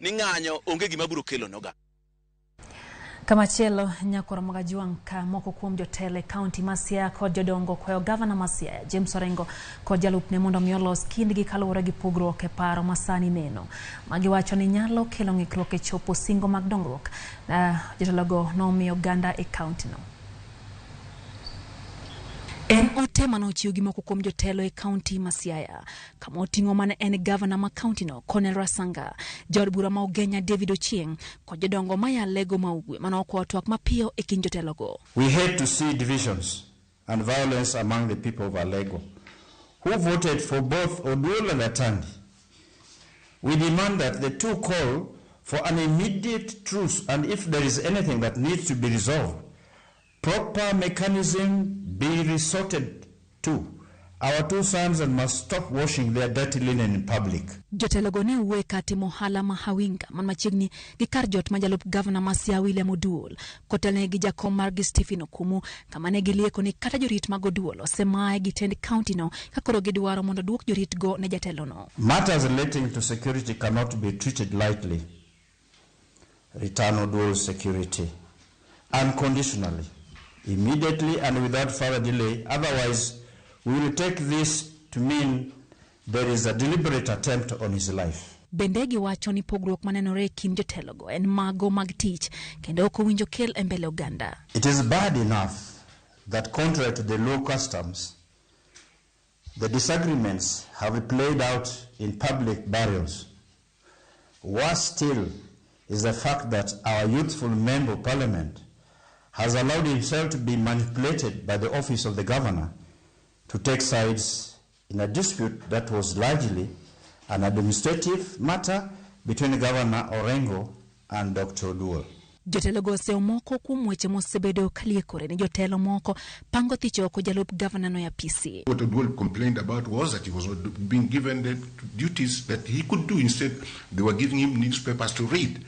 Ni ng'anyo onge gima biro kelo noga. Kamachielo, Nyakwar Magajwang' ka moko kuom jotelo e kaunti ma Siaya kod jodongo kwayo gavana ma Siaya James Orengo kod jalupne mondo mi olos kindgi kaluwore gi pogruok e paro ma sani neno. Magiwacho ni nyalo kelo ng'ikruok e chopo singo mag dongruok. Jotelogo nomiyo oganda e kauntino. En ote mane ochiw gi moko kuom jotelo e kaunti ma Siaya, kama oting'o mane en gavana ma kauntino Cornel Rasanga, jaod bura ma Ugenya David Ochieng' kod jodongo maya Alego ma Ugwe mane okwayo twak mapiyo e kind jotelogo. We hate to see divisions and violence among the people of Alego, who voted for both Oduol and Atandi. We demand that the two call for an immediate truce, and if there is anything that needs to be resolved, proper mechanism be resorted to. Our two sons and must stop washing their dirty linen in public. Jotelogo ne wuoye ka timo ohala ma Hawinga man machiegni gi kar jot ma jalup gavana ma Siaya William Oduol kotelnegi gi jakom margi Stephen Okumu, kama ne gilieko ni kata jorit mag Oduol osemaye gi tend kauntino ka koro gidwaro mondo duok joritgo ne jatelono. Matters relating to security cannot be treated lightly. Return Oduol's security unconditionally, immediately and without further delay. Otherwise, we will take this to mean there is a deliberate attempt on his life. Bende giwacho ni pogruok manenore e kind jotelogo en mago mag tich kendo ok owinjo kel e mbele oganda. It is bad enough that contrary to the law customs, the disagreements have played out in public burials. Worse still is the fact that our youthful member of parliament has allowed himself to be manipulated by the office of the governor to take sides in a dispute that was largely an administrative matter between Governor Orengo and Dr. Oduol. Jotelogo oseyo moko kuom weche mosebedo kaliekore ni jotelo moko pango thich oko jalup gavana no e apisi. What Oduol complained about was that he was not being given the duties that he could do. Instead, they were giving him newspapers to read.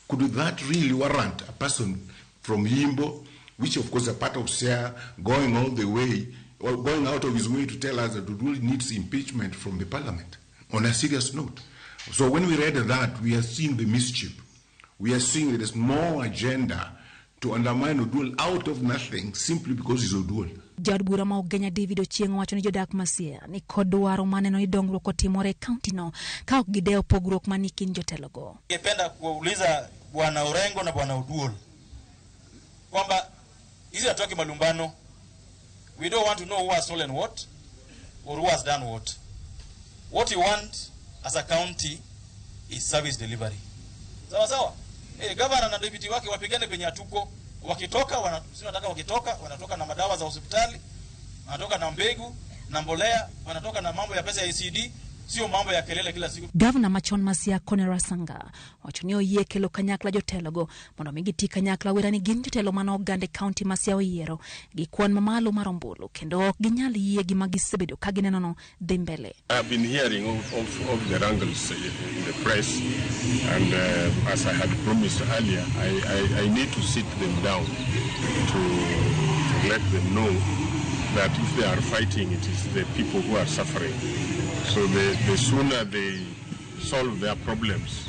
Could that really warrant a person from Yimbo, which of course is a part of Siaya, going all the way, or going out of his way to tell us that Oduol needs impeachment from the parliament? On a serious note. So when we read that, we are seeing the mischief. We are seeing there is more agenda to undermine Oduol out of nothing simply because he's Oduol. Jaod bura ma Ugenya David Ochieng' wacho ni jodak ma Siaya ni kod dwaro maneno ni dongruok otimore e kauntino ka ok gidewo pogruok manie kind jotelogo. Ningependa kuwauliza Bwana Orengo na Bwana Oduol kwamba hizi hatutaki malumbano. We don't want to know who has stolen what or who has done what. What we want as a county is service delivery. Sawa sawa? Governor na deputy wake wapigane penye hatuko. Wakitoka wana, si nataka wakitoka wanatoka na madawa za hospitali, wanatoka na mbegu na mbolea, wanatoka na mambo ya pesa ya ECD, sio mambo ya kelele kila siku. Gavana machon ma Siaya Cornel Rasanga wacho ni oyie kelo kanyakla jotelogo mondo mi giti kanyakla wera ni gin jotelo mane oganda e kaunti ma Siaya oyiero gi kwan mamalo mar ombulu kendo ok ginyal yie gima gisebedo ka ginenono dhi mbele. I have been hearing of the wrangles in the press, and as I had promised earlier, I need to sit them down to let them know that if they are fighting, it is the people who are suffering. So the sooner they solve their problems,